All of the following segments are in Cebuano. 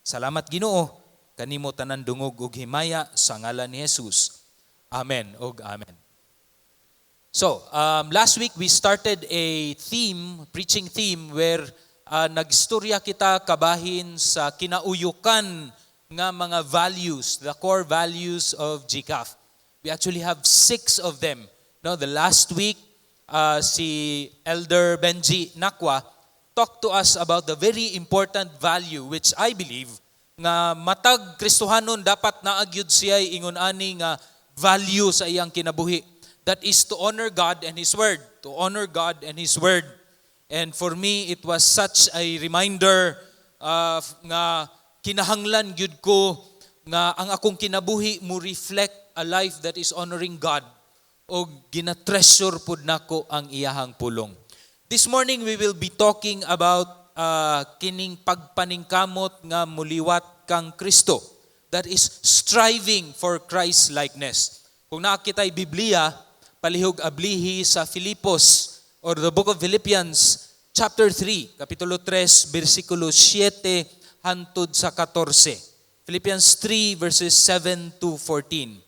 Salamat, Ginoo, kanimo tanan dungog ug himaya sa ngalan ni Jesus. Amen ug amen. So, last week we started a theme, preaching theme, where nagstorya kita kabahin sa kinauyukan nga mga values, the core values of GCAF. We actually have six of them. No, the last week, si Elder Benji Nakwa talked to us about the very important value which I believe nga matag Kristohanon dapat naa gyud siya ingon ani nga value sa iyang kinabuhi. That is to honor God and His Word. To honor God and His Word. And for me, it was such a reminder nga kinahanglan gyud ko nga ang akong kinabuhi mo reflect a life that is honoring God o gina-treasure pud nako ang iyahang pulong. This morning we will be talking about kining pagpaningkamot nga muliwat kang Kristo. That is striving for Christ likeness. Kung naa kita'y Biblia, palihog ablihi sa Filipos or the book of Philippians chapter 3, kapitulo 3, bersikulo 7 hantod sa 14. Philippians 3 verses 7 to 14.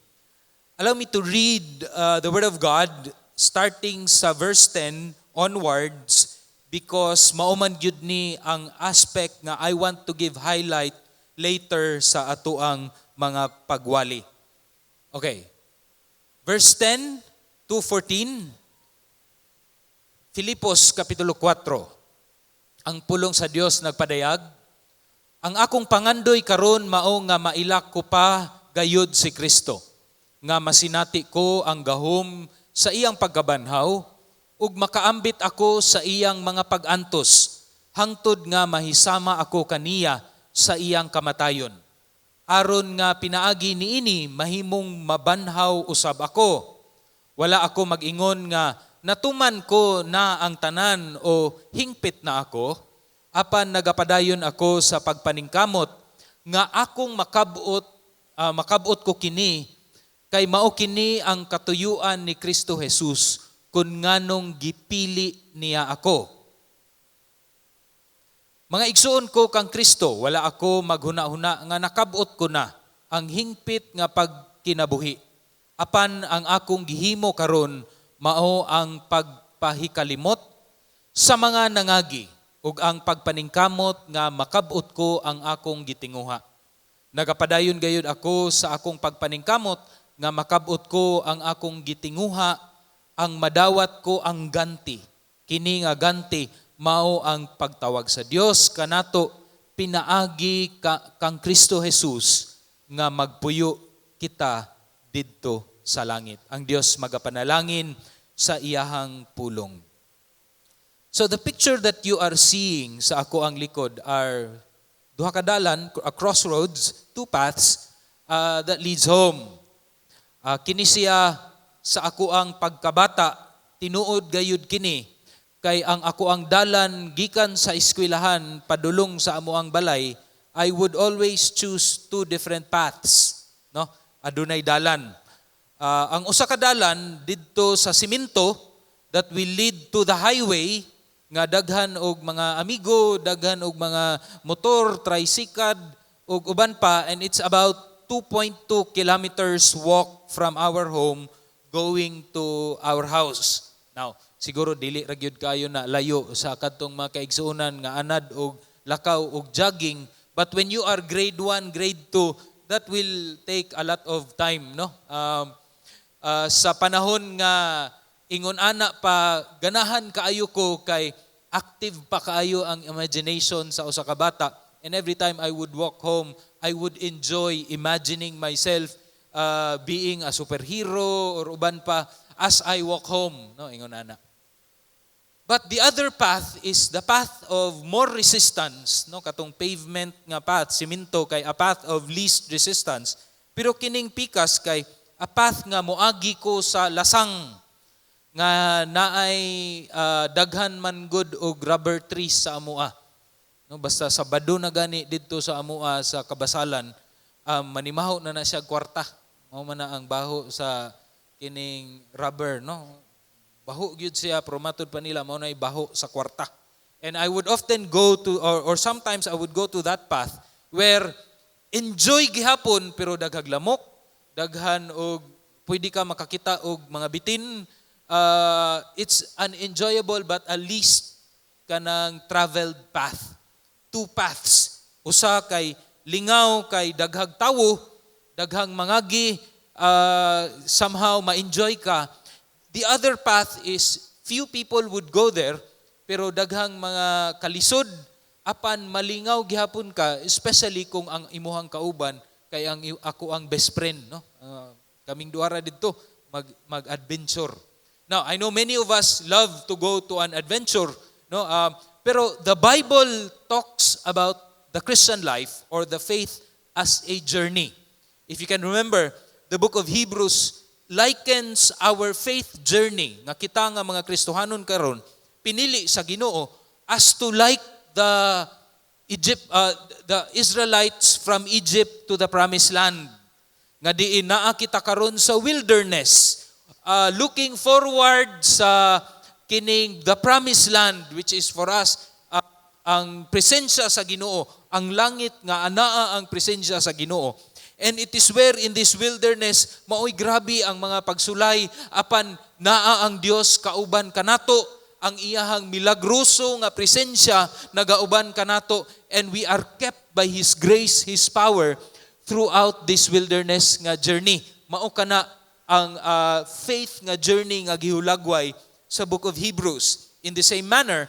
Allow me to read the Word of God starting sa verse 10 onwards because mao man gyud ni ang aspect nga I want to give highlight later sa atoang mga pagwali. Okay. Verse 10 to 14. Filipos Kapitulo 4. Ang pulong sa Dios nagpadayag, "Ang akong pangandoy karon mao nga mailak ko pa gayud si Kristo, nga masinati ko ang gahom sa iyang pagkabanhaw ug makaambit ako sa iyang mga pag-antos hangtod nga mahisama ako kaniya sa iyang kamatayon, aron nga pinaagi niini mahimong mabanhaw usab ako. Wala ako mag-ingon nga natuman ko na ang tanan o hingpit na ako, apan nagapadayon ako sa pagpaningkamot nga akong makabot ko kini, kay mao kini ang katuyuan ni Kristo Jesus kung nganong gipili niya ako. Mga igsuon ko kang Kristo, wala ako maghuna-huna nga nakabot ko na ang hingpit nga pagkinabuhi. Apan ang akong gihimo karon mao ang pagpahikalimot sa mga nangagi ug ang pagpaningkamot nga makabot ko ang akong gitinguha. Nagapadayon gayud ako sa akong pagpaningkamot nga makabot ko ang akong gitinguha, ang madawat ko ang ganti. Kini nga ganti mao ang pagtawag sa Dios kanato pinaagi kang Kristo Jesus nga magpuyo kita didto sa langit." Ang Dios magapanalangin sa iyahang pulong. So the picture that you are seeing sa akoang likod are duha ka dalan, a crossroads, two paths that leads home. Kini siya sa akoang pagkabata, tinuod gayud kini kay ang akoang dalan gikan sa eskwelahan padulong sa amoang balay, I would always choose two different paths, no? Adunay dalan. Ang usa ka dalan didto sa simento that will lead to the highway nga daghan og mga amigo, daghan og mga motor, tricycle ug uban pa, and it's about 2.2 kilometers walk from our home going to our house. Now, siguro dili ra gyud kayo na layo sa kadtong mga kaigsuonan nga anad og lakaw og jogging, but when you are grade 1, grade 2, that will take a lot of time, no? Sa panahon nga ingon ana pa, ganahan kaayo ko kay active pa kaayo ang imagination sa usa ka bata. And every time I would walk home, I would enjoy imagining myself being a superhero or uban pa as I walk home, no, ingon ana. But the other path is the path of more resistance, no, katong pavement nga path, simento kay a path of least resistance. Pero kining pikas kay a path nga moagi ko sa lasang nga naay daghan man gud og rubber trees sa amoa. No, basta Sabado na gani didto sa amoa sa Kabasalan, manimaho na na siya kwarta. Mao man na ang baho sa kining rubber, no? Baho gyud siya, pero matud pa nila mao nay baho sa kwarta. And I would often go to or sometimes I would go to that path. where enjoy gihapon pero daghag lamok, daghan og pwede ka makakita og mga bitin. It's an enjoyable but at least kanang traveled path. Two paths. Usa kay lingaw kay daghag tawo, daghang mangagi, somehow ma-enjoy ka. The other path is few people would go there pero daghang mga kalisod apan malingaw gihapon ka, especially kung ang imuhang kauban kay ang ako ang best friend, no? Kaming duha ra didto mag-adventure. Now, I know many of us love to go to an adventure, no? Pero the Bible talks about the Christian life or the faith as a journey. If you can remember, the book of Hebrews likens our faith journey nga kita nga mga Kristohanon karon pinili sa Ginoo as to like the Israelites from Egypt to the promised land nga diin naa kita karon sa wilderness, looking forward sa kining the promised land, which is for us ang presensya sa Ginoo, ang langit nga anaa ang presensya sa Ginoo. And it is where in this wilderness maoy grabe ang mga pagsulay apan naa ang Dios kauban kanato, ang iyahang milagroso nga presensya nagauban kanato, and we are kept by His grace, His power throughout this wilderness nga journey. Mao kana ang faith nga journey nga gihulagway sa book of Hebrews. In the same manner,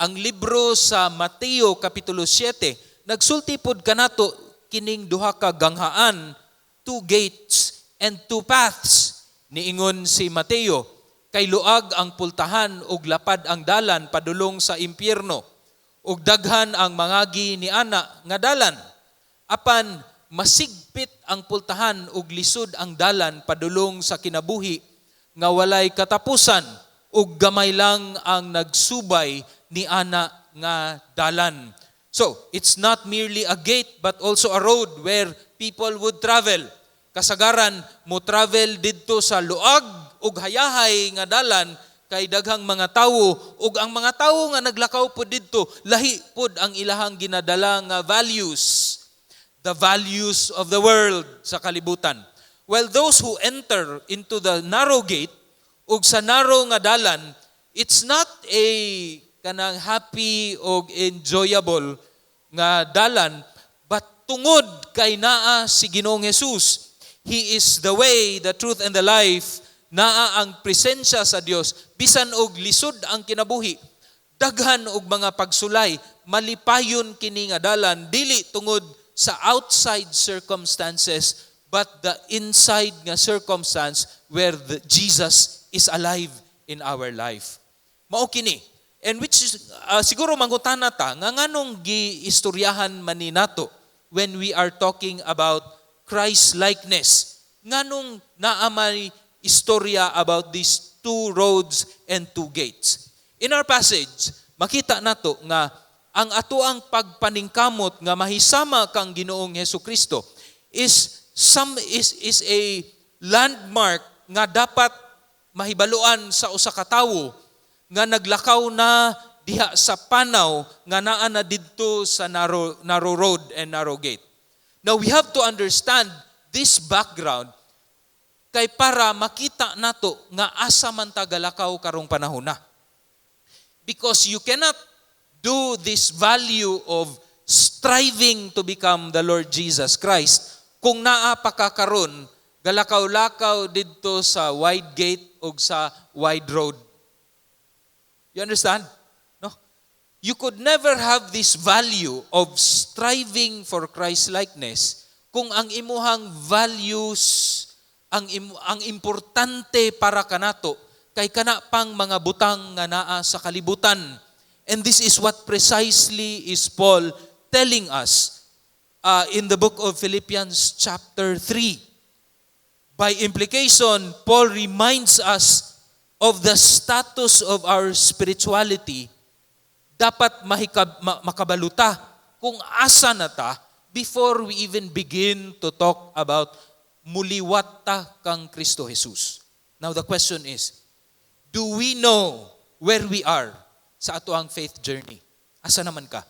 ang libro sa Mateo kapitulo 7 nagsulti pod kanato kining duha ka ganghaan, two gates and two paths. Niingon si Mateo, kay luag ang pultahan ug lapad ang dalan padulong sa impyerno ug daghan ang mangagi ni ana nga dalan. Apan masigpit ang pultahan ug lisod ang dalan padulong sa kinabuhi nga walay katapusan ug gamay lang ang nagsubay ni ana nga dalan. So, it's not merely a gate but also a road where people would travel. Kasagaran mo travel didto sa luag ug hayahay nga dalan kay daghang mga tawo, ug ang mga tawo nga naglakaw pod didto lahi pod ang ilahang ginadala nga values, the values of the world, sa kalibutan. Well, those who enter into the narrow gate ug sa narrow nga dalan, it's not a kanang happy og enjoyable nga dalan, but tungod kay naa si Ginoong Jesus, He is the way, the truth and the life, naa ang presensya sa Dios, bisan og lisod ang kinabuhi, daghan og mga pagsulay, malipayon kini nga dalan dili tungod sa outside circumstances but the inside nga circumstance where the Jesus is alive in our life. Mao kini. And which is, siguro mangutana ta nga nganong giistoryahan man ni nato when we are talking about Christ likeness. Nganong naa may istorya about these two roads and two gates? In our passage, makita nato nga ang atoang pagpaningkamot nga mahisama kang Ginoong Hesus Kristo is a landmark nga dapat mahibaluan sa usa ka tawo nga naglakaw na diha sa panaw nga naa na didto sa narrow road and narrow gate. Now, we have to understand this background kay para makita nato nga asa man ta galakaw karong panahon na. Because you cannot do this value of striving to become the Lord Jesus Christ kung naa pa ka karon galakaw-lakaw didto sa wide gate o sa wide road. You understand? No? You could never have this value of striving for Christ likeness kung ang imuhang values, ang importante para kanato kay kana pang mga butang nga naa sa kalibutan. And this is what precisely is Paul telling us in the book of Philippians chapter 3. By implication, Paul reminds us of the status of our spirituality. Dapat makabalo ta kung asa na ta before we even begin to talk about muliwat ta kang Kristo Jesus. Now, the question is, do we know where we are sa atoang faith journey? Asa naman ka?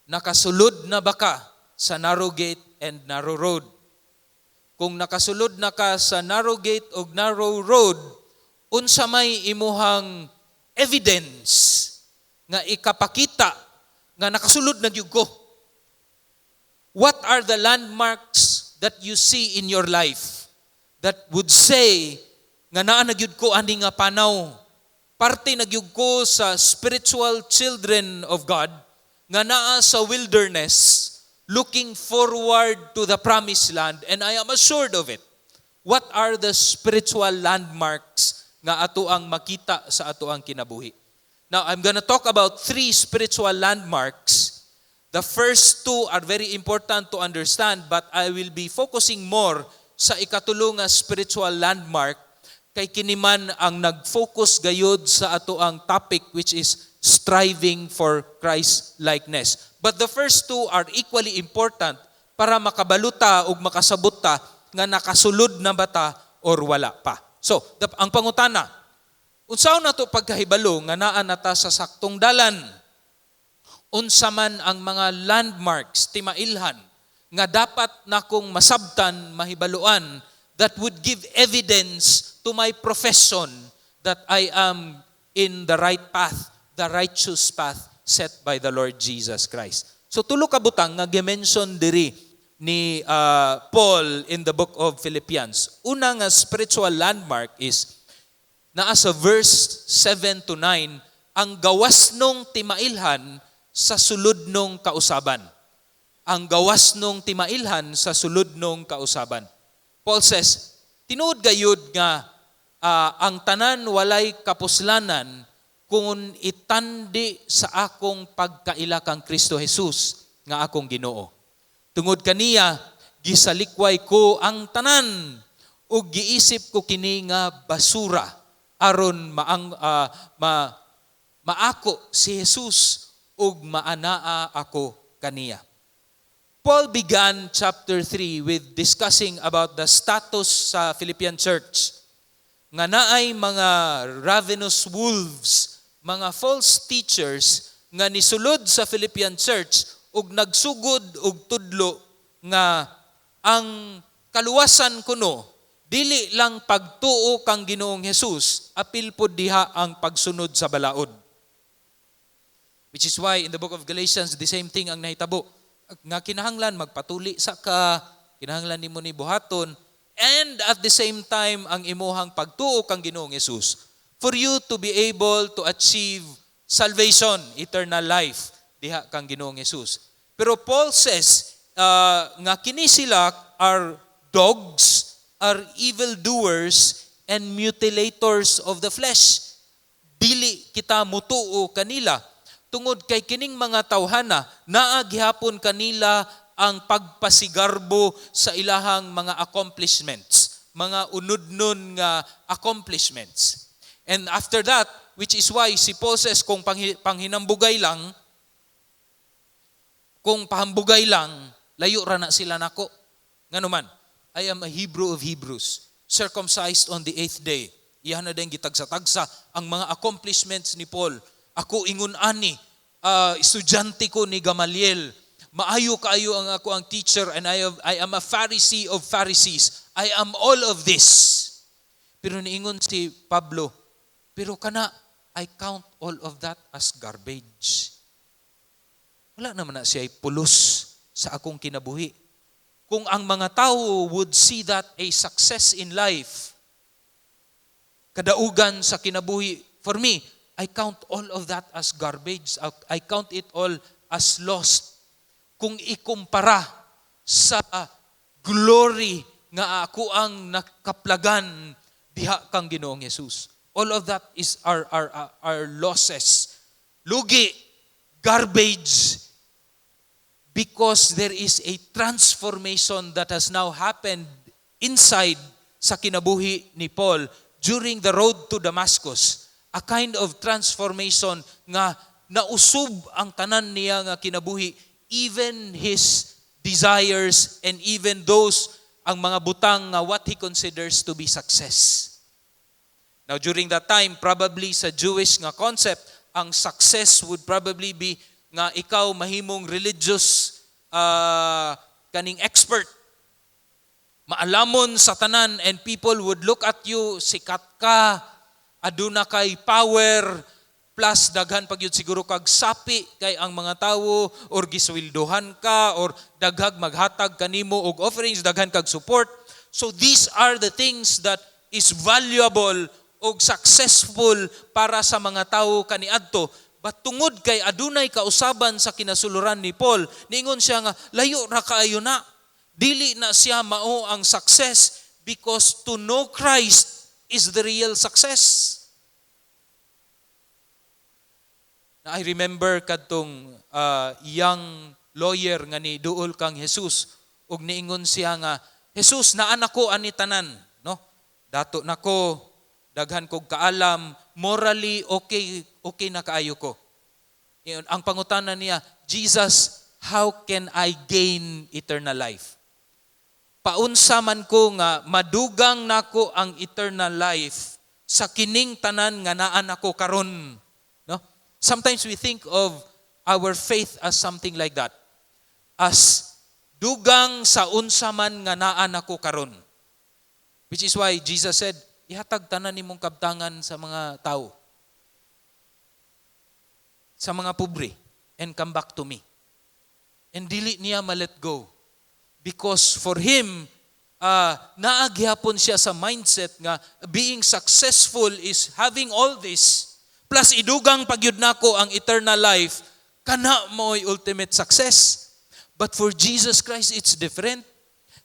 Nakasulod na ba ka sa narrow gate and narrow road? Kung nakasulod na ka sa narrow gate ug narrow road, unsa may imuhang evidence nga ikapakita nga nakasulod na gyud ko? What are the landmarks that you see in your life that would say nga naa na gyud ko ani nga panaw? Parte na gyud ko sa spiritual children of God nga naa sa wilderness, looking forward to the promised land, and I am assured of it. What are the spiritual landmarks nga ato ang makita sa ato ang kinabuhi? Now, I'm gonna talk about three spiritual landmarks. The first two are very important to understand, but I will be focusing more sa ikatulo nga spiritual landmark kay kini man ang nag-focus gayud sa ato ang topic, which is striving for Christ likeness. But the first two are equally important para makabalo ta ug makasabot ta nga nakasulod na ba ta or wala pa. So, ang pangutana, unsaon nato pagkahibalo nga naa na ta sa saktong dalan? Unsa man ang mga landmarks, timailhan, nga dapat nakong masabtan, mahibaluan, that would give evidence to my profession that I am in the right path, the righteous path set by the Lord Jesus Christ? So tulo ka butang nga gi-mention diri ni Paul in the book of Philippians. Una nga spiritual landmark is naa sa verse 7 to 9, ang gawas nung timailhan sa sulod nung kausaban. Ang gawas nung timailhan sa sulod nung kausaban. Paul says, tinuod gayud nga ang tanan walay kapuslanan kung itandi sa akong pagkaila kang Kristo Jesus nga akong Ginoo. Tungod kaniya, gisalikway ko ang tanan ug giisip ko kini nga basura aron maang ma maako si Jesus ug maanaa ako kaniya. Paul began chapter 3 with discussing about the status sa Philippian church nga naay mga ravenous wolves, mga false teachers nga nisulod sa Philippian church ug nagsugod og tudlo nga ang kaluwasan kuno dili lang pagtuo kang Ginoong Hesus, apil pod diha ang pagsunod sa balaod. Which is why in the book of Galatians, the same thing ang nahitabo. Nga kinahanglan magpatuli sa ka, kinahanglan nimo ni buhaton, and at the same time ang imuhang pagtuo kang Ginoong Hesus for you to be able to achieve salvation, eternal life diha kang Ginoong Hesus. Pero Paul says nga kini sila are dogs, are evildoers and mutilators of the flesh. Dili kita mutuo kanila tungod kay kining mga tawhana naa gihapon kanila ang pagpasigarbo sa ilahang mga accomplishments, mga unudnon nga accomplishments. And after that, which is why si Paul says kung panghinambugay lang, kung pahambugay lang, layo ra na sila nako. Ngano man, I am a Hebrew of Hebrews, circumcised on the eighth day. Iyan na din gitagsa-tagsa ang mga accomplishments ni Paul. Ako ingon ani, estudyante ko ni Gamaliel. Maayo kaayo ang ako ang teacher and I am a Pharisee of Pharisees. I am all of this. Pero niingon si Pablo, pero kana, I count all of that as garbage. Wala naman na siya pulos sa akong kinabuhi. Kung ang mga tao would see that a success in life, kadaugan sa kinabuhi, for me, I count all of that as garbage. I count it all as lost. Kung ikumpara sa glory nga ako ang nakaplagan diha kang Ginoong Hesus. All of that is our losses. Lugi, garbage, because there is a transformation that has now happened inside sa kinabuhi ni Paul during the road to Damascus. A kind of transformation nga nausob ang tanan niya nga kinabuhi, even his desires and even those ang mga butang nga what he considers to be success. Now, during that time, probably sa Jewish nga concept, ang success would probably be nga nga ikaw mahimong religious kaning expert, maalamon sa tanan, and people would look at you, sikat ka, aduna kay power, plus daghan pag yun siguro kag sapi kay ang mga tawo or gisweldohan ka or daghag maghatag kanimo og offerings, daghan kag support. So these are the things that is valuable og successful para sa mga tawo kaniadto. But tungod kay adunay kausaban sa kinasuluran ni Paul, niingon siya nga layo ra kaayo na, dili na siya mao ang success, because to know Christ is the real success. Na I remember kadtong young lawyer nga ni duol kang Jesus ug niingon siya nga, "Jesus, naa nako ani tanan, no? Dato nako, daghan kog kaalam, morally okay okay na kaayo ko." Ingon, ang pangutana niya, "Jesus, how can I gain eternal life? Paunsa man ko nga madugang nako ang eternal life sa kining tanan nga naa nako karon?" No? Sometimes we think of our faith as something like that. As dugang sa unsa man nga naa nako karon. Which is why Jesus said, "Ihatag tanan nimong kabtangan sa mga tao, sa mga pobre, and come back to me." And dili niya ma-let go. Because for him, naa gihapon siya sa mindset nga being successful is having all this, plus idugang pagyud nako ang eternal life, kana mo'y ultimate success. But for Jesus Christ, it's different.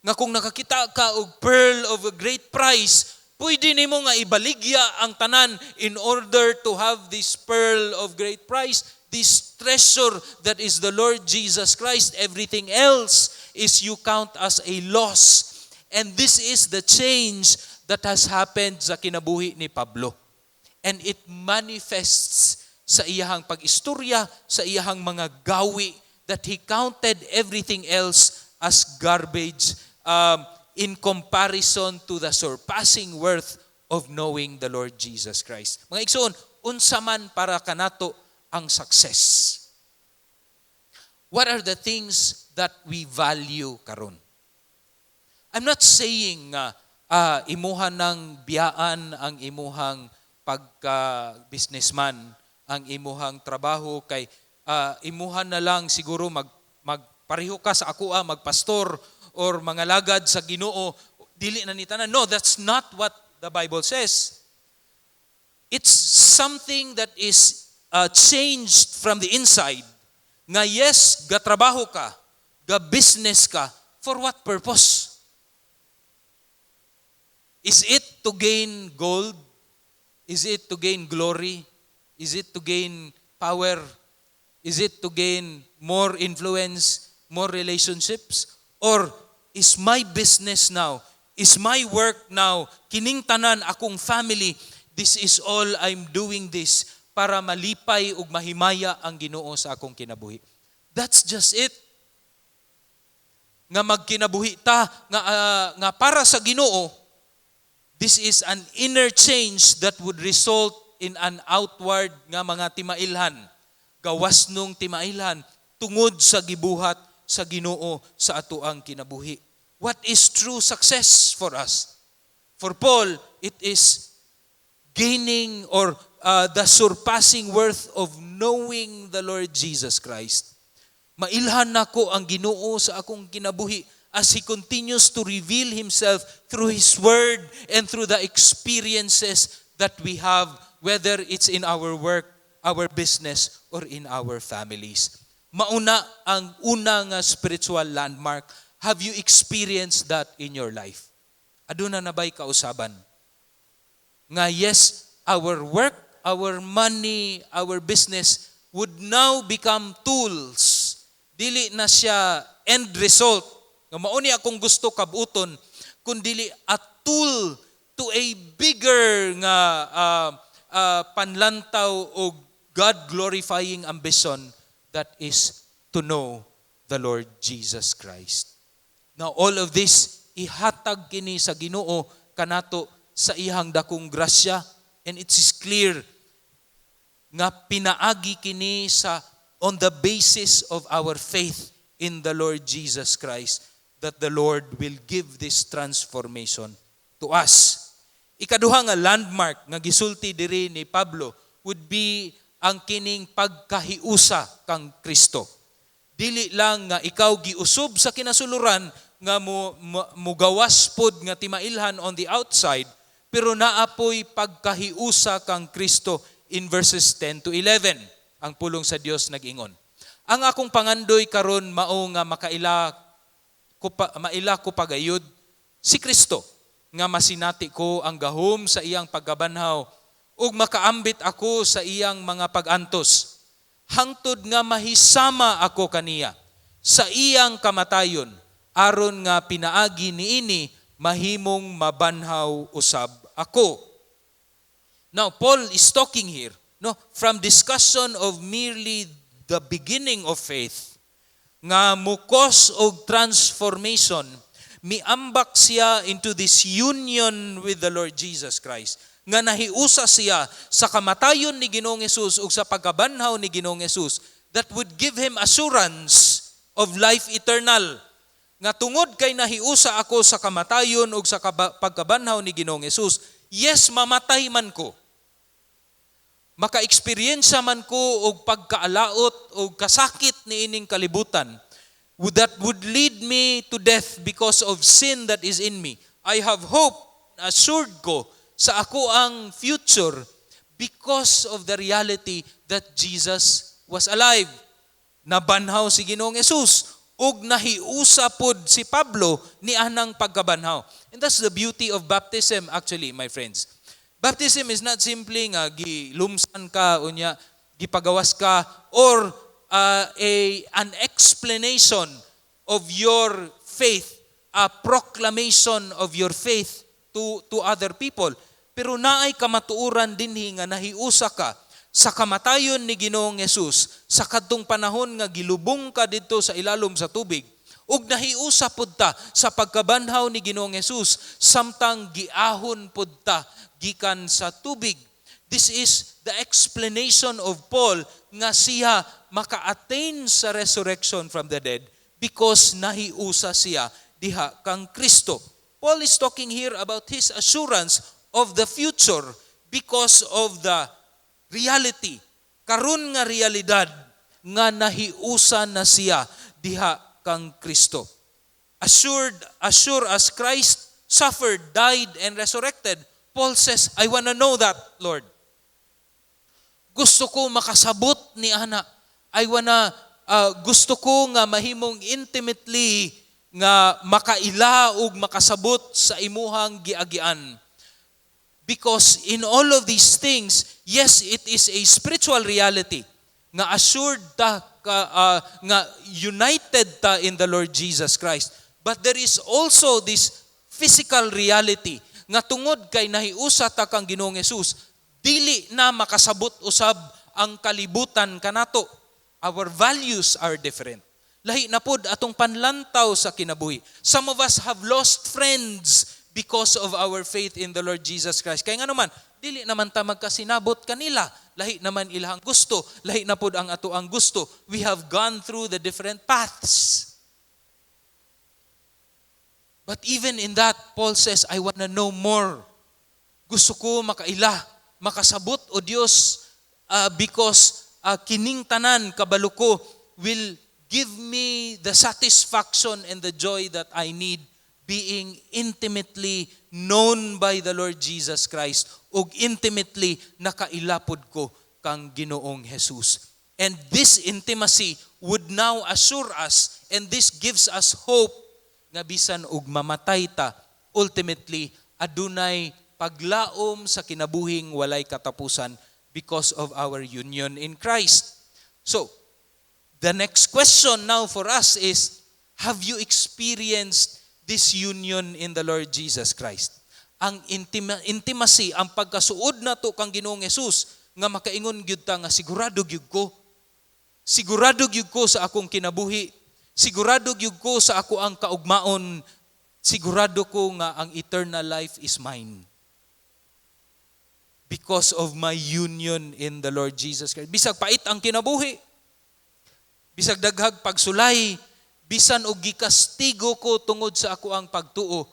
Nga kung nakakita ka og pearl of a great price, pwede nimo nga ibaligya ang tanan in order to have this pearl of great price, this treasure that is the Lord Jesus Christ. Everything else is you count as a loss. And this is the change that has happened sa kinabuhi ni Pablo. And it manifests sa iyahang pag-istorya, sa iyahang mga gawi, that he counted everything else as garbage in comparison to the surpassing worth of knowing the Lord Jesus Christ. Mga igsoon, unsa man para kanato ang success? What are the things that we value karon? I'm not saying nga imuha ng biyaan ang imuhang pagka businessman, ang imuhang trabaho kay imuha na lang siguro magpareho ka sa ako magpastor or mga lagad sa Ginoo, dili na ni tanan. No, that's not what the Bible says. It's something that is changed from the inside. Nga yes, gatrabaho ka, ga business ka, for what purpose? Is it to gain gold? Is it to gain glory? Is it to gain power? Is it to gain more influence, more relationships? Or is my business now, is my work now, kining tanan akong family, this is all I'm doing this para malipay ug mahimaya ang Ginoo sa akong kinabuhi? That's just it. Nga magkinabuhi ta nga para sa Ginoo, this is an inner change that would result in an outward nga mga timailhan. Gawas nung timailhan tungod sa gibuhat sa Ginoo sa atoang kinabuhi. What is true success for us? For Paul, it is gaining or the surpassing worth of knowing the Lord Jesus Christ. Mailhan nako ang Ginoo sa akong kinabuhi as He continues to reveal Himself through His Word and through the experiences that we have, whether it's in our work, our business, or in our families. Mauna ang una nga spiritual landmark. Have you experienced that in your life? Aduna na ba'y kausaban? Nga yes, our work, our money, our business would now become tools. Dili na siya end result. Nga mao ni akong gusto kabuton, kundili a tool to a bigger nga panlantaw o God glorifying ambition that is to know the Lord Jesus Christ. Now, all of this ihatag kini sa Ginoo kanato sa iyang dakong grasya, and it is clear nga pinaagi kini sa on the basis of our faith in the Lord Jesus Christ that the Lord will give this transformation to us. Ikaduha nga landmark nga gisulti diri ni Pablo would be ang kining pagkahiusa kang Kristo. Dili lang nga ikaw giusob sa kinasuluran nga mugawas pod nga timailhan on the outside, pero naa poy pagkahiusa kang Kristo in verses 10 to 11. Ang pulong sa Dios nag-ingon: "Ang akong pangandoy karon mao nga makaila ko pa, maila ko pagayod si Kristo, nga masinati ko ang gahom sa iyang pagkabanhaw ug makaambit ako sa iyang mga pag-antos, hangtod nga mahisama ako kaniya sa iyang kamatayon, aron nga pinaagi niini mahimong mabanhaw usab ako." Now Paul is talking here, no, from discussion of merely the beginning of faith nga mo-cause og transformation, miambak siya into this union with the Lord Jesus Christ nga nahiusa siya sa kamatayon ni Ginoong Hesus ug sa pagkabanhaw ni Ginoong Hesus that would give him assurance of life eternal, nga tungod kay nahiusa ako sa kamatayon ug sa pagkabanhaw ni Ginoong Hesus, yes, mamatay man ko, maka-eksperyensya man ko og pagkaalaot og kasakit niining kalibutan that would lead me to death because of sin that is in me. I have hope, assured ko sa ako ang future because of the reality that Jesus was alive. Nabanhaw si Ginoong Hesus ug nahiusa pod si Pablo ni anang pagkabanhaw. And that's the beauty of baptism, actually, my friends. Baptism is not simply nga gilumsan ka unya gipagawas ka or a an explanation of your faith, a proclamation of your faith to other people. Pero naay kamatuoran dinhi nga nahiusa ka sa kamatayon ni Ginoong Hesus sa kadtong panahon nga gilubong ka didto sa ilalom sa tubig, ug nahiusa pud ta sa pagkabanhaw ni Ginoong Hesus samtang giahon pud ta gikan sa tubig. This is the explanation of Paul nga siya maka-attain sa resurrection from the dead because nahiusa siya diha kang Kristo. Paul is talking here about his assurance of the future because of the reality, karon nga realidad nga nahiusa na siya diha kang Kristo. Assured, assure as Christ suffered, died, and resurrected, Paul says, "I wanna know that, Lord. Gusto ko makasabot ni ana. Gusto ko nga mahimong intimately nga makaila ug makasabot sa imuhang giagian." Because in all of these things, yes, it is a spiritual reality nga assured ta ka, nga united ta in the Lord Jesus Christ. But there is also this physical reality nga tungod kay nahiusa ta kang Ginoong Hesus, dili na makasabot usab ang kalibutan kanato. Our values are different. Lahi na pod atong panlantaw sa kinabuhi. Some of us have lost friends because of our faith in the Lord Jesus Christ. Kaya nga naman, dili naman ta magkasinabot kanila. Lahi naman ilahang gusto, lahi na pod ang ato ang gusto. We have gone through the different paths. But even in that, Paul says, "I wanna know more. Gusto ko makaila, makasabot o Dios, because kining tanan kabalo ko will give me the satisfaction and the joy that I need being intimately known by the Lord Jesus Christ ug intimately nakaila pod ko kang Ginoong Jesus." And this intimacy would now assure us and this gives us hope nga bisan og mamatay ta, ultimately adunay paglaom sa kinabuhing walay katapusan because of our union in Christ. So, the next question now for us is, have you experienced this union in the Lord Jesus Christ? Ang intimacy, ang pagkasuod nato kang Ginoong Hesus nga makaingon gyud ta nga sigurado gyud ko. Sigurado gyud ko sa akong kinabuhi. Sigurado gyud ko sa ako ang kaugmaon. Sigurado ko nga ang eternal life is mine because of my union in the Lord Jesus Christ. Bisag pait ang kinabuhi, Bisag daghag pagsulay, bisan og gikastigo ko tungod sa ako ang pagtuo,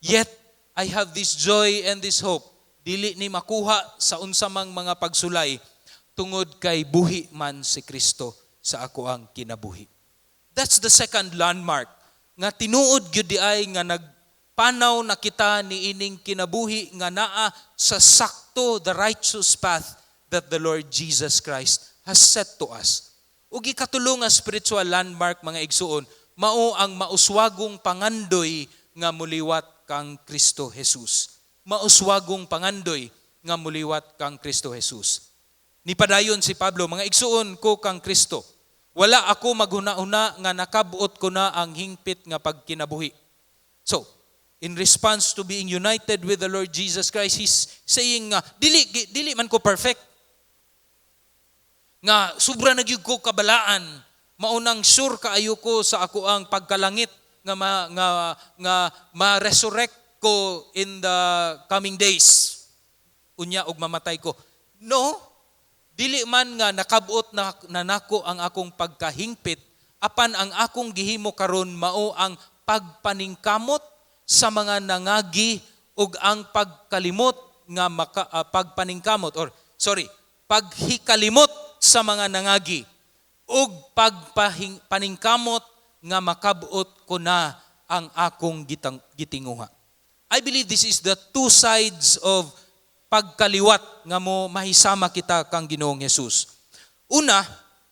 yet I have this joy and this hope. Dili ni makuha sa unsa mang mga pagsulay tungod kay buhi man si Kristo sa ako ang kinabuhi. That's the second landmark nga tinuod gyud diay nga nagpanaw na kita niining kinabuhi nga naa sa sakto, the righteous path that the Lord Jesus Christ has set to us. Ug ikatulo nga spiritual landmark, mga igsuon, mao ang mauswagong pangandoy nga muliwat kang Kristo Jesus. Mauswagong pangandoy nga muliwat kang Kristo Jesus. Nipadayon si Pablo, "Mga igsuon ko kang Kristo, wala ako maghuna-huna nga nakabot ko na ang hingpit nga pagkinabuhi." So, in response to being united with the Lord Jesus Christ, he's saying nga dili dili man ko perfect. Nga sobra na gyud ko kabalaan, maunang sure kaayo ko sa ako ang pagkalangit nga ma-resurrect ko in the coming days. Unya og mamatay ko. No, dili man nga nakabot na nako ang akong pagkahingpit, apan ang akong gihimo karon mao ang pagpaningkamot sa mga nangagi ug ang pagkalimot nga pagpaningkamot, or sorry, paghikalimot sa mga nangagi ug pagpaningkamot nga makabot ko na ang akong gitinguha. I believe this is the two sides of pagkaliwat nga mo mahisama kita kang Ginoong Hesus. Una,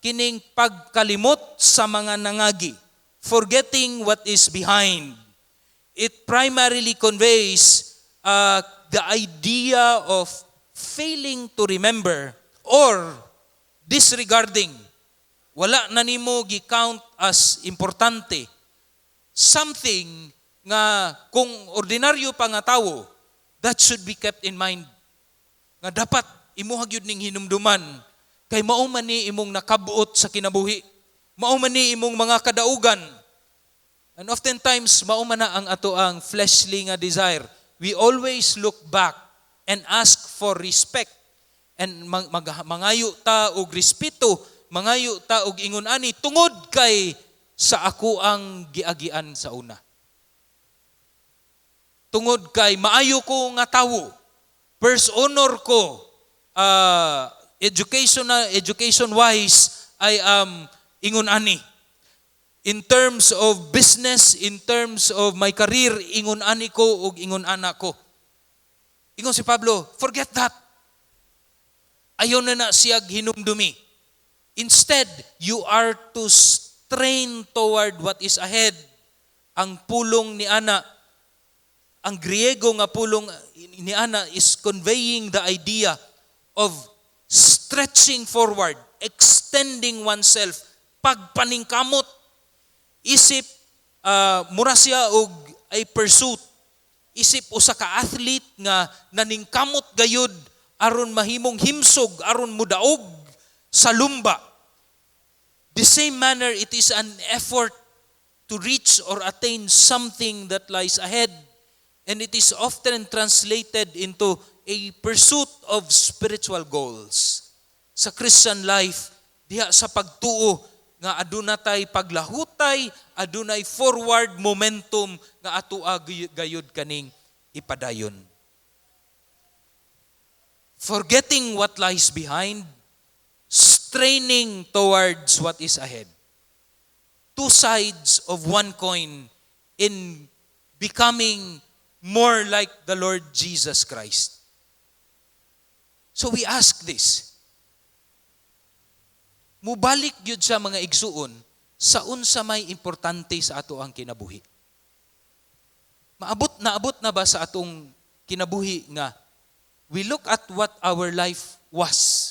kining pagkalimot sa mga nangagi, forgetting what is behind. It primarily conveys the idea of failing to remember or disregarding. Wala na nimo gi-count as importante something nga kung ordinaryo pa nga tawo, that should be kept in mind. Nga dapat imuha gyud ning hinumduman kay mao man ni imong nakabuot sa kinabuhi. Mao man ni imong mga kadaugan. And oftentimes mao man na ang ato ang fleshly nga desire. We always look back and ask for respect and mangayo ta og respeto, mangayo ta og ingon ani tungod kay sa ako ang giagian sa una. Tungod kay maayo ko nga tawo, first honor ko, education na education wise I am ingon ani. In terms of business, in terms of my career, ingon ani ko ug ingon ana ko. Ingon si Pablo, forget that. Ayaw na na siya hinumdumi. Instead, you are to strain toward what is ahead. Ang pulong ni ana, ang Griego nga pulong ni ana is conveying the idea of stretching forward, extending oneself, pagpaningkamot. Isip mura siya og ay pursuit. Isip usa ka athlete nga naningkamot gayud aron mahimong himsog, aron mudaog sa lumba. The same manner, it is an effort to reach or attain something that lies ahead. And it is often translated into a pursuit of spiritual goals. Sa Christian life, diha sa pagtuo nga aduna tay paglahutay, adunay forward momentum nga ato gayud kaning ipadayon. Forgetting what lies behind, straining towards what is ahead. Two sides of one coin in becoming more like the Lord Jesus Christ. So we ask this. Mubalik gyud sa mga igsuon sa unsa may importante sa ato ang kinabuhi. Maabot naabot na ba sa atong kinabuhi nga we look at what our life was?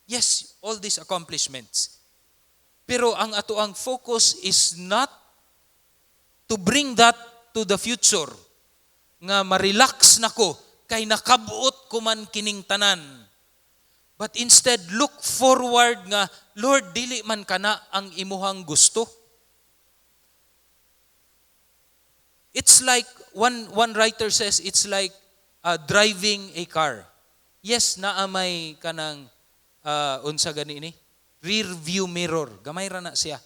Yes, all these accomplishments. Pero ang ato ang focus is not to bring that to the future nga ma-relax na ko kay nakabuot ko man kining tanan. But instead, look forward nga, "Lord, dili man kana ang imuhang gusto." It's like, one writer says, it's like driving a car. Yes, naa may kanang, unsa gani ni? Rear view mirror. Gamay ra na siya.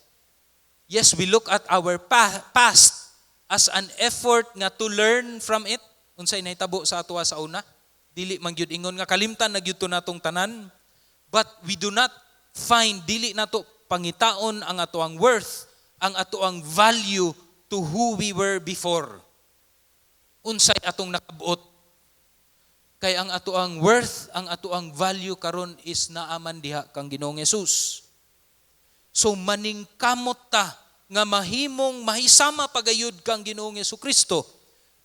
Yes, we look at our past as an effort nga to learn from it. Unsay nahitabo sa atoa sa una? Dili man gyud ingon nga kalimtan na gyud to natong tanan. But we do not find, dili nato pangitaon ang atoang worth, ang atoang value to who we were before. Unsay atong nakabuot? Kay ang atoang worth, ang atoang value karon is naaman diha kang Ginoong Hesus. So maningkamot ta nga mahimong mahisama pagayud kang Ginoong Kristo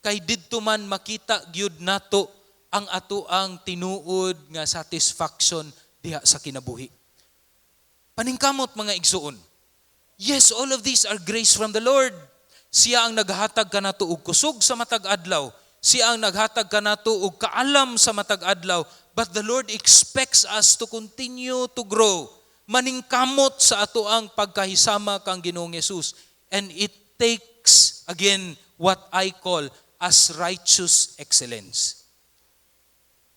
kay didto man makita gyud nato ang atoang tinuod nga satisfaction diha sa kinabuhi. Paningkamot, mga igsuon. Yes, all of these are grace from the Lord. Siya ang naghatag kanato og kusog sa matag adlaw. Siya ang naghatag kanato og kaalam sa matag adlaw. But the Lord expects us to continue to grow. Maningkamot sa atoang pagkahisama kang Ginoong Hesus. And it takes, again, what I call as righteous excellence.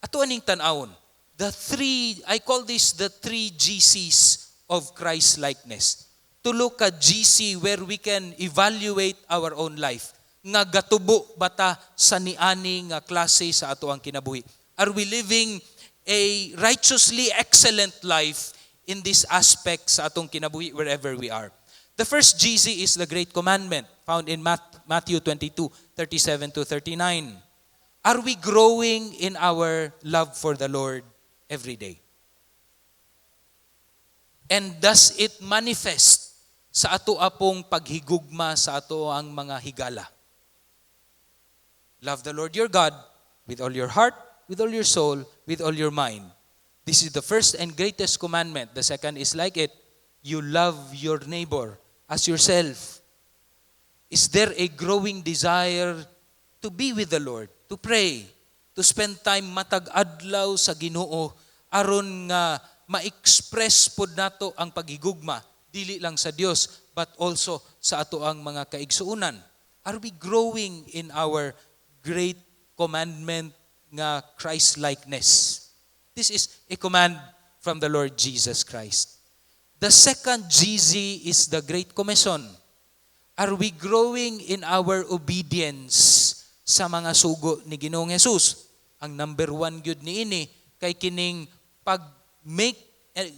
Ato aning tan-awon. The three, I call this the three GCs of Christ-likeness. Tulo ka GC where we can evaluate our own life. Nga gatubo bata sa niani nga klase sa ato ang kinabuhi? Are we living a righteously excellent life in this aspect sa atong kinabuhi wherever we are? The first GC is the Great Commandment found in Matthew 22, 37 to 39. Are we growing in our love for the Lord every day? And does it manifest sa ato apong paghigugma sa ato ang mga higala? Love the Lord your God with all your heart, with all your soul, with all your mind. This is the first and greatest commandment. The second is like it. You love your neighbor as yourself. Is there a growing desire to be with the Lord, to pray, to spend time matag adlaw sa Ginoo aron nga ma-express pod nato ang paghigugma dili lang sa Dios but also sa ato ang mga kaigsuonan? Are we growing in our great commandment nga Christ-likeness? This is a command from the Lord Jesus Christ. The second GC is the Great Commission. Are we growing in our obedience sa mga sugo ni Ginoong Hesus? Ang number one gyud niini kay kining pag make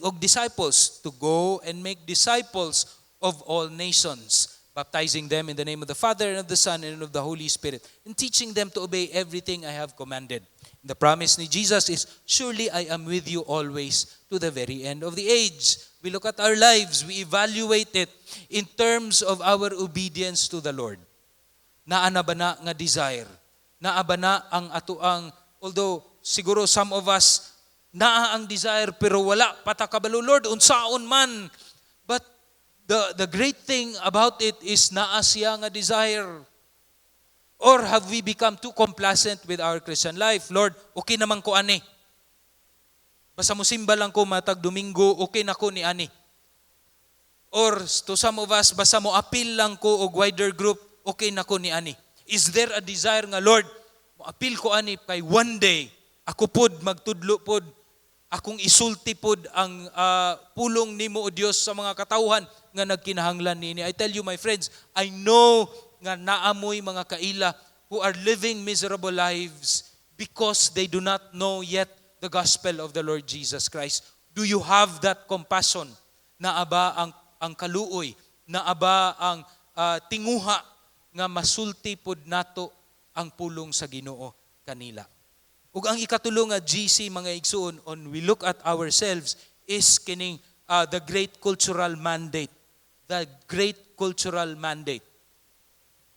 og disciples, to go and make disciples of all nations, baptizing them in the name of the Father and of the Son and of the Holy Spirit, and teaching them to obey everything I have commanded. The promise ni Jesus is, "Surely I am with you always to the very end of the age." We look at our lives, we evaluate it in terms of our obedience to the Lord. Naa na ba na nga desire? Naa ba na ang atoang, although siguro some of us, naa ang desire pero wala pa ta kabalo, "Lord, unsaon man?" But the great thing about it is naa siya nga desire. Or have we become too complacent with our Christian life? "Lord, okay naman ko ani. Basta musimba lang ko matag Domingo, okay na ko ni ani." Or to some of us, "Basta mo apil lang ko og wider group, okay na ko ni ani." Is there a desire nga, "Lord, mo apil ko ani kay one day ako pod magtudlo pod, akong isulti pod ang pulong nimo o Dios sa mga katawhan nga nagkinahanglan niini"? I tell you, my friends, I know nga naamoy mga kaila who are living miserable lives because they do not know yet the gospel of the Lord Jesus Christ. Do you have that compassion? Naa ba ang kaluoy? Naa ba ang tinguha nga masulti pod nato ang pulong sa Ginoo kanila? Ug ang ikatulo nga GC, mga igsuon, on we look at ourselves is kining the great cultural mandate. The great cultural mandate.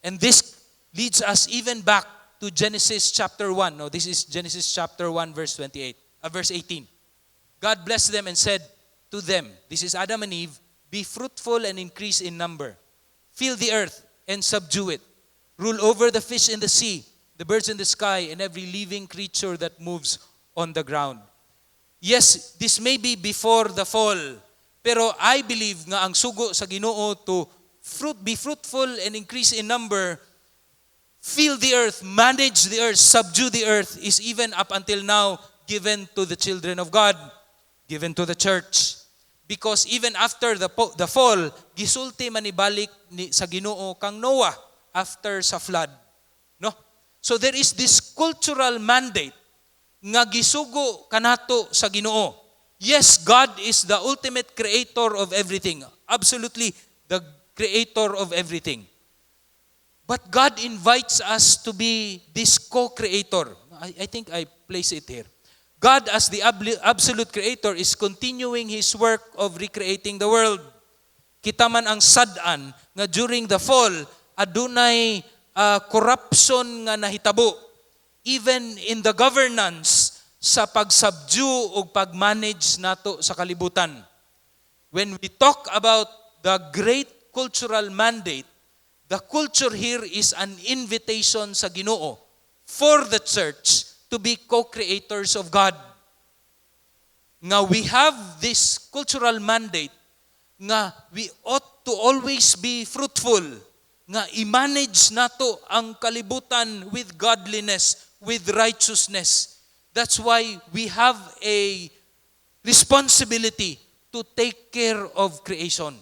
And this leads us even back to Genesis chapter 1. No, this is Genesis chapter 1 verse 28, verse 18. God blessed them and said to them, this is Adam and Eve, "Be fruitful and increase in number. Fill the earth and subdue it. Rule over the fish in the sea, the birds in the sky, and every living creature that moves on the ground." Yes, this may be before the fall, pero I believe nga ang sugo sa Ginoo to be fruitful and increase in number, fill the earth, manage the earth, subdue the earth is even up until now given to the children of God, given to the church. Because even after the fall, gisulti man ibalik ni sa Ginoo kang Noah after sa flood. No? So there is this cultural mandate nga gisugo kanato sa Ginoo. Yes, God is the ultimate creator of everything. Absolutely the creator of everything. But God invites us to be this co-creator. I think I place it here. God as the absolute creator is continuing His work of recreating the world. Kita man ang sad-an nga during the fall, adunay corruption nga nahitabo. Even in the governance sa pag-subdue o pag-manage nato sa kalibutan. When we talk about the great cultural mandate, the culture here is an invitation sa Ginoo for the church to be co-creators of God. Nga we have this cultural mandate nga we ought to always be fruitful, nga i-manage nato ang kalibutan with godliness, with righteousness. That's why we have a responsibility to take care of creation.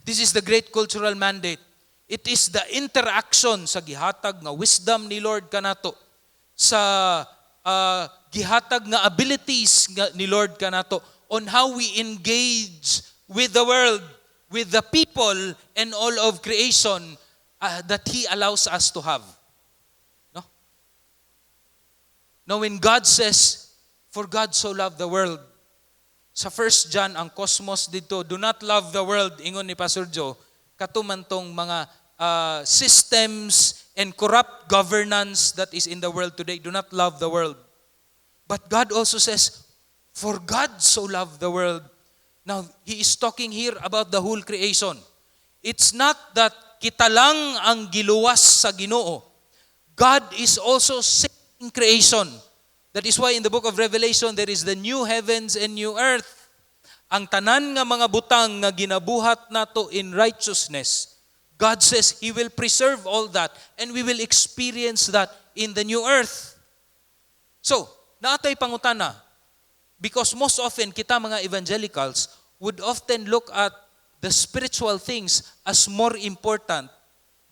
This is the great cultural mandate. It is the interaction sa gihatag nga wisdom ni Lord kanato, sa gihatag nga abilities nga ni Lord kanato on how we engage with the world, with the people, and all of creation that He allows us to have. No? Now, when God says, "For God so loved the world," sa 1 John, ang cosmos dito, "Do not love the world," ingon ni Pastor Joe, kato man tong mga systems and corrupt governance that is in the world today. Do not love the world. But God also says, "For God so loved the world." Now, He is talking here about the whole creation. It's not that kita lang ang giluwas sa Ginoo. God is also saving creation. That is why in the book of Revelation, there is the new heavens and new earth. Ang tanan nga mga butang nga ginabuhat nato in righteousness, God says He will preserve all that and we will experience that in the new earth. So, naa tay pangutana, because most often kita mga evangelicals would often look at the spiritual things as more important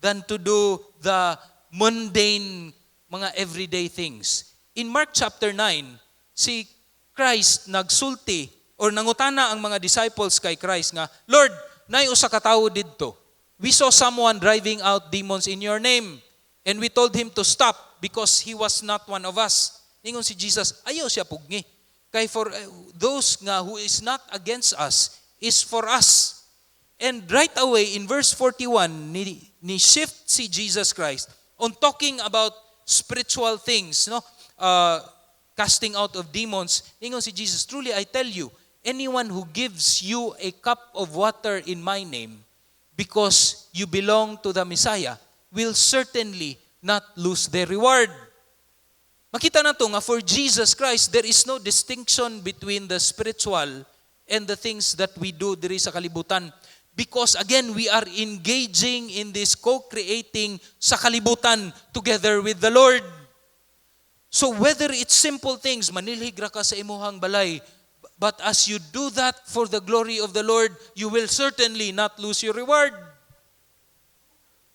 than to do the mundane mga everyday things. In Mark chapter 9, si Christ nagsulti or nangutana ang mga disciples kay Christ nga, "Lord, naay usa ka tawo didto. We saw someone driving out demons in your name and we told him to stop because he was not one of us." Ningon si Jesus, "Ayaw siya pugni. Kay for those nga who is not against us is for us." And right away in verse 41 ni shift si Jesus Christ on talking about spiritual things, no? Casting out of demons. Ningon si Jesus, "Truly I tell you, anyone who gives you a cup of water in my name because you belong to the Messiah will certainly not lose their reward." Makita nato nga for Jesus Christ, there is no distinction between the spiritual and the things that we do diri sa kalibutan. Because again, we are engaging in this co-creating sa kalibutan together with the Lord. So whether it's simple things, manilhig ra ka sa imuhang balay, but as you do that for the glory of the Lord, you will certainly not lose your reward.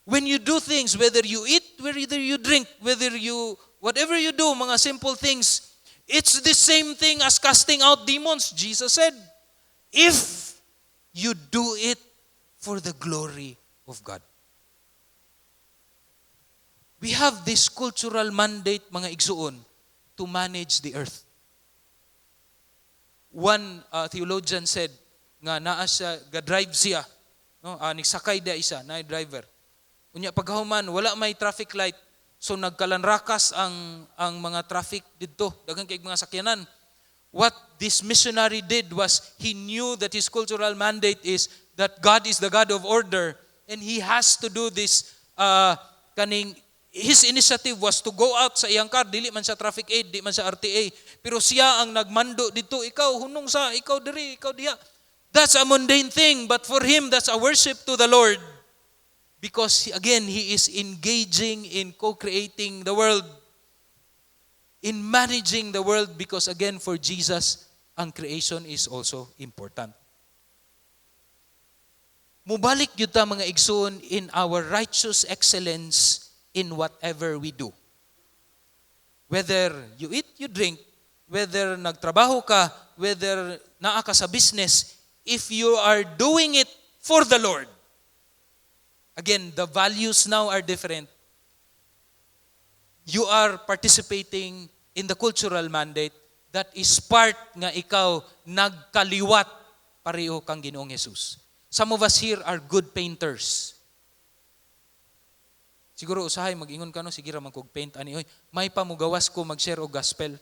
When you do things, whether you eat, whether you drink, whatever you do, mga simple things, it's the same thing as casting out demons, Jesus said. If you do it for the glory of God. We have this cultural mandate, mga igsuon, to manage the earth. One theologian said nga naa siya ga-drive siya, no, nagsakay da isa na driver. Unya pagkahuman wala may traffic light, so nagkalanrakas ang mga traffic didto, daghan kay mga sakyanan. What this missionary did was he knew that his cultural mandate is that God is the God of order and he has to do this, kaning his initiative was to go out sa iyang car. Dili man siya traffic aid, di man siya RTA, pero siya ang nagmando dito, "Ikaw hunong sa, ikaw diri, ikaw diha." That's a mundane thing, but for him that's a worship to the Lord because again, he is engaging in co-creating the world, in managing the world, because again, for Jesus Ang creation is also important. Mubalik gyud ta, mga igsoon, in our righteous excellence in whatever we do. Whether you eat, you drink, whether nagtrabaho ka, whether naa ka sa business, if you are doing it for the Lord, again, the values now are different. You are participating in the cultural mandate that is part nga ikaw nagkaliwat pareho kang Ginoong Jesus. Some of us here are good painters. Siguro usahay mag-ingon ka, no, sige ra man kog paint ani oy. May pamugawas ko mag-share og gospel.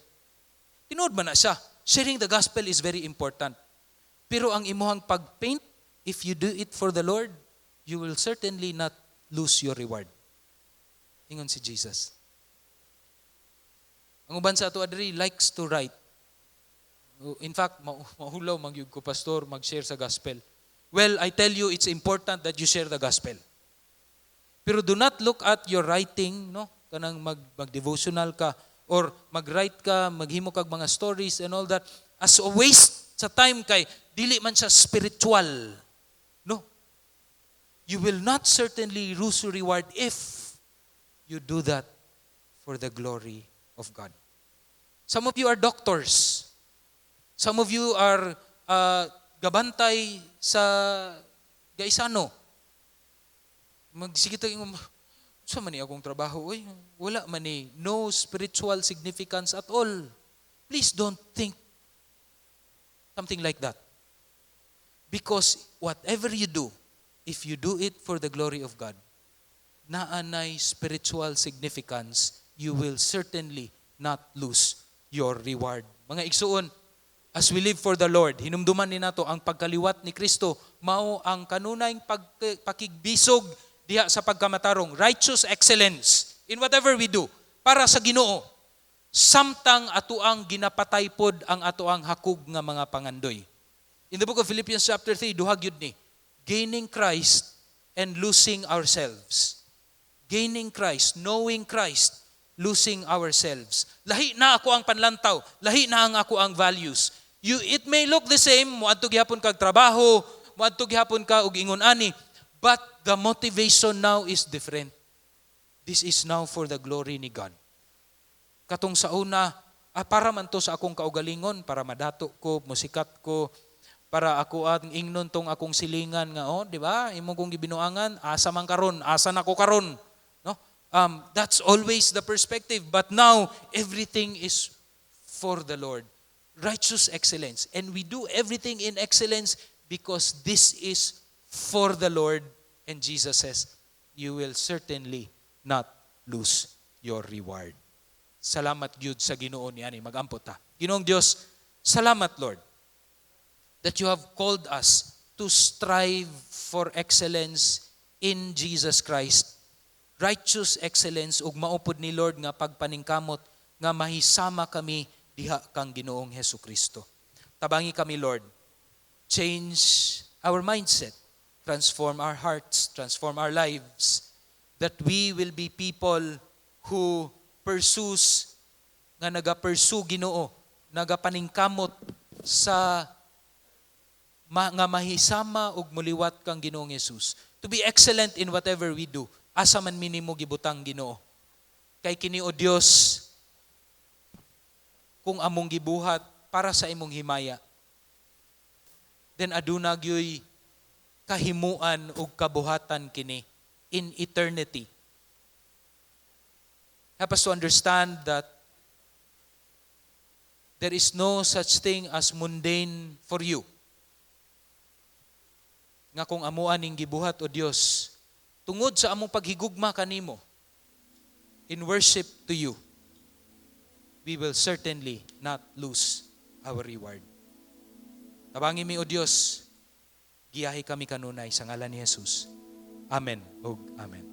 Tinuod man na siya. Sharing the gospel is very important. Pero ang imuhang pag-paint, if you do it for the Lord, you will certainly not lose your reward. Ingon si Jesus. Ang uban sa ato adri likes to write. In fact, mahulaw man gyud ko, Pastor, mag-share sa gospel. Well, I tell you, it's important that you share the gospel. Pero do not look at your writing, no? Kanang mag-devotional ka or mag-write ka, maghimo kag mga stories and all that as a waste sa time kay dili man siya spiritual. No. You will not certainly lose your reward if you do that for the glory of God. Some of you are doctors. Some of you are gabantay sa Gaisano. Magsige ta ingon, sa man ni akong trabaho, oy, wala man ni no spiritual significance at all. Please don't think something like that. Because whatever you do, if you do it for the glory of God, naanay spiritual significance, you will certainly not lose your reward. Mga igsuon, as we live for the Lord, hinumduman ni nato ang pagkaliwat ni Kristo, mao ang kanunayng pakigbisog diha sa pagkamatarong, righteous excellence in whatever we do para sa Ginoo. Samtang atoang ginapatay pod ang atoang hakog nga mga pangandoy. In the book of Philippians chapter 3, duha gyud ni, gaining Christ and losing ourselves. Gaining Christ, knowing Christ, losing ourselves. Lahi na akoang panlantaw, lahi na ang akoang values. It may look the same, moadto gihapon kag trabaho, moadto gihapon ka og ingon ani, but the motivation now is different. This is now for the glory ni God. Katong sa una, para man to sa akong kaugalingon, para madato ko, musikat ko, para ako ang ingnon tong akong silingan nga, oh, di ba? Imo kong gibinuangan, asa man karon, asa na ko karon. No? That's always the perspective. But now, everything is for the Lord. Righteous excellence. And we do everything in excellence because this is for the Lord. And Jesus says, you will certainly not lose your reward. Salamat gyud sa Ginoo niani. Magampo ta. Ginoong Dios, salamat, Lord, that you have called us to strive for excellence in Jesus Christ. Righteous excellence ug mao pod ni, Lord, nga pagpaningkamot nga mahisama kami diha kang Ginoong Hesukristo. Tabangi kami, Lord. Change our mindset, transform our hearts, transform our lives, that we will be people who pursues, nga naga-pursue, Ginoo, nagapaningkamot sa nga mahisama ug muliwat kang Ginoong Hesus. To be excellent in whatever we do. Asa man mi nimo gibutang, Ginoo. Kay kini, O Dios, kung among gibuhat para sa imong himaya, then aduna gyoy kahimuan ug kabuhatan kini in eternity. Help us to understand that there is no such thing as mundane for you. Nga kung amuan ning gibuhat, O Dios, tungod sa among paghigugma kanimo, in worship to you, we will certainly not lose our reward. Tabangi mi, O Dios, giyahi kami kanunay sa ngalan ni Jesus. Amen ug amen.